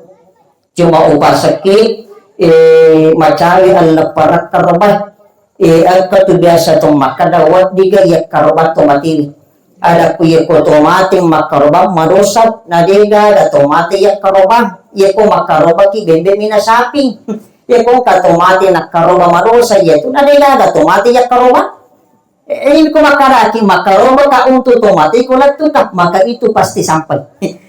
Cuma upasekki, eh, macawe allepparakka robae. Eh, engka tu biasa to makkeda, weddiga yakkarobang to matiwi. Ada ku yeko to mati makkarobang madosa, na degaga to mati yakkarobang. Yeko makkarobaki bembe mina saping. Yeko engka to mati nakkarobang madosa, iya tu na degaga to mati yakkarobang. Eh, ini ko makkaraki, makkarobaka untu to mate ko lettuka, maka itu pasti sampai.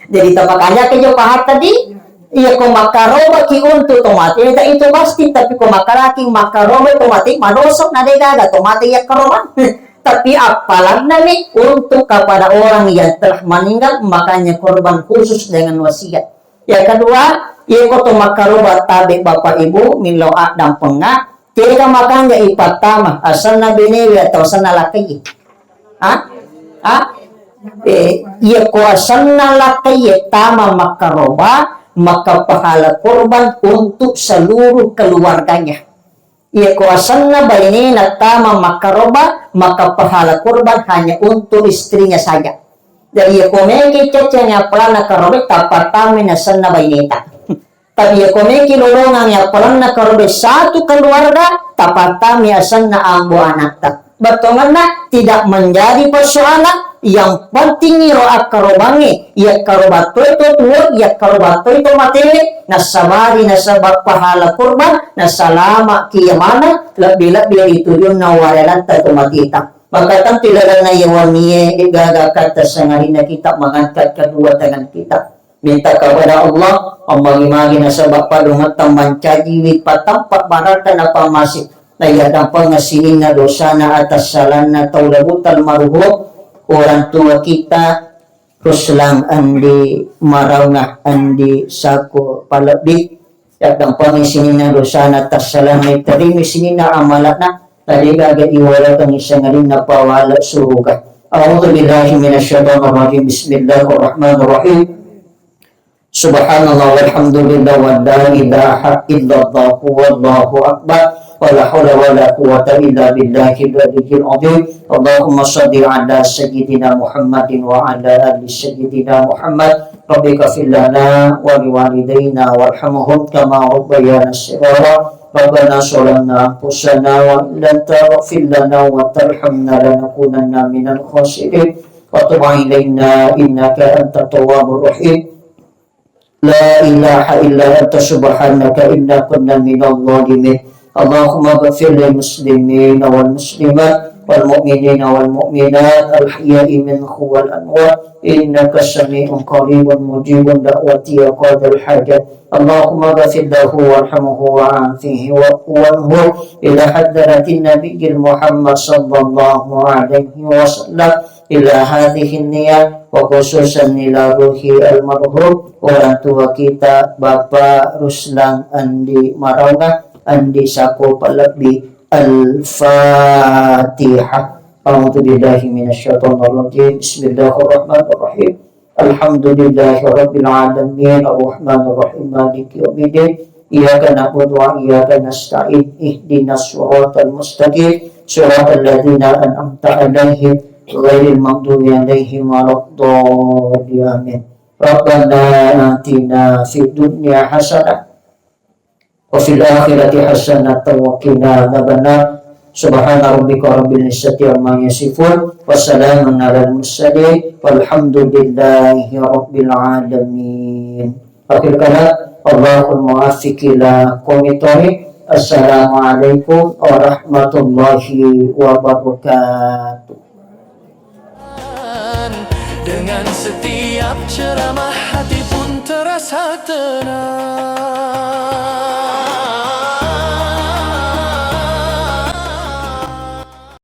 Jadi, tapakanja ke jo pahatta di, iya ko makkarobaki untu to mate, ta itu pasti, tapi ko makkaraki, makkaroba to mate, madosa, na degaga to mate yakkarobang. Tapi appalanna mi untuk kepada orang yang telah meninggal, makanya korban khusus dengan wasiat. Yang kedua, iya ko to makkaroba tabe bapak ibu, millau addampenga, tega makanja ipattama, asenna benewe atau asenna lakkai. Ha? Ha? Eh, iya ko asenna lakkai tama makkaroba, maka pahala korban untuk seluruh keluarganya. Iya ko asenna bainena tama makkaroba, maka pahala korban hanya untuk istrinya saja. Jadi iya ko meki ceceng appalanna karoba, tapatami nasenna baineta. Tapi iya ko meki lolongang appalanna karoba satu keluarga, tapatami asenna ambo anatta. Bettuanna tidak menjadi persoalan, yang penting iro akkarobangnge, iya karoba toi to tuo, iya karoba toi to matewe, nasabari nasaba pahala korban, nasalama ki iya maneng, lebbi-lebbi ri tujunna warelatta to mateta. Maka tentu ilalenna iya wennie, degaga katta sangadinna kita mengangkat kedua tangan kita. Minta kepada Allah, ammagi-magi nasaba padongetta mancajiwi patampa baraka napammase. Naiyaddampengeng sininna dosana atassalanna tau labuta almarhum orang tua kita Ruslan Andi Maraunga Andi Sako Palebbi. Yaddampengi sininna dosana tassalanna, iterimi sininna amala'na, tadega aga iwarakengi sangadinna pawale suruga. A'udzu billahi minasyaitonir rajim. Bismillahirrahmanirrahim. Subhanallah walhamdulillah wa la ilaha illallah wallahu akbar. Wa la haula wa la quwwata illa billahil aliyyil azim. Allahumma shalli ala sayyidina Muhammadin wa ala ali sayyidina Muhammad. Rabbi ighfir lana wa liwalidayna warhamhum kama rabbayana shighara. Rabbana zalamna anfusana wa in lam taghfir lana wa tarhamna lanakunanna minal khasirin. Wa tub alaina innaka antat tawwabur rahim. La ilaha illa anta subhanaka inna kunna minadh dhalimin. Allahumma ighfir lil muslimina wal muslimat wal mu'minina wal mu'minat al ahya'i minhum wal amwat innaka sami'un qaribun mujibud da'wati ya qadhal hajat. Allahumma ighfir lahu warhamhu wa'afihi wa'fu anhu ila hadratin nabiyil Muhammad sallallahu alaihi wasallam. Ila hadhihi niyah wa khususan ila ruhi almarhum orang tua kita Bapak Ruslan Andi Maraunga Andi Sako Palebbi. Al-Fatihah. A'udzu billahi minasyaitonir rajim. Bismillahirrahmanirrahim. Alhamdulillahi rabbil alamin. Arrahmanirrahim. Maliki yaumiddin. Iyyaka na'budu wa iyyaka nasta'in. Ihdinas siratal mustaqim. Siratal ladzina an'amta 'alaihim ghairil maghdubi 'alaihim waladdallin. Amin. Rabbana atina fid dunya hasanah wa fil akhirati hasanatan wa qina adzabannar. Subhana rabbika rabbil izzati amma yasifun. Wa salamun alal mursalin. Walhamdulillahi rabbil alamin. Akhir kalam, wallahul muwaffiq ila aqwamit thariq. Assalamualaikum warahmatullahi wabarakatuh. Dengan setiap ceramah, hati pun terasa tenang.